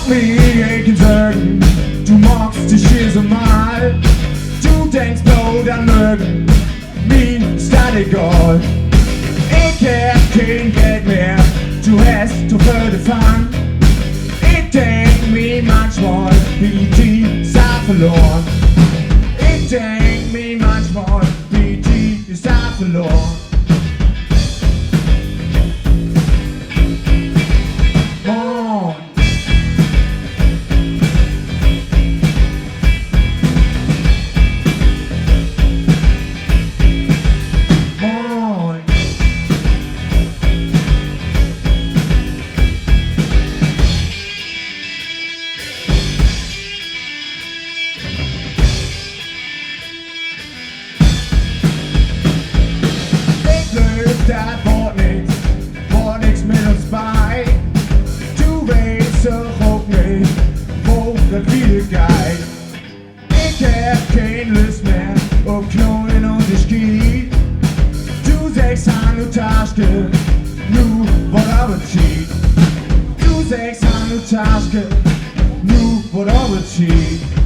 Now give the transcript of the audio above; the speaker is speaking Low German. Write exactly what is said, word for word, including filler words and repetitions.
Mi egen Sorgen, du maakst di hier so mall. Du denkst bloot an morgen, mi is dat egal. Ik heff keen Geld mehr, du hest to veel dorvan. Ik denk mi manchmal, bi di is all verloren. Ik denk mi manchmal, bi di is all verloren. Moin. Moin. Ik glööv, dat word nix, word nix mit uns beid. Du weetst doch ok nich, wo dat wieder geiht. Ik heff keen Lust mehr op Knuddeln un de Schiet. Du seggst, Hanno Taschke, nu word aver Tiet. Du seggst, Hanno Taschke, nu word aver Tiet.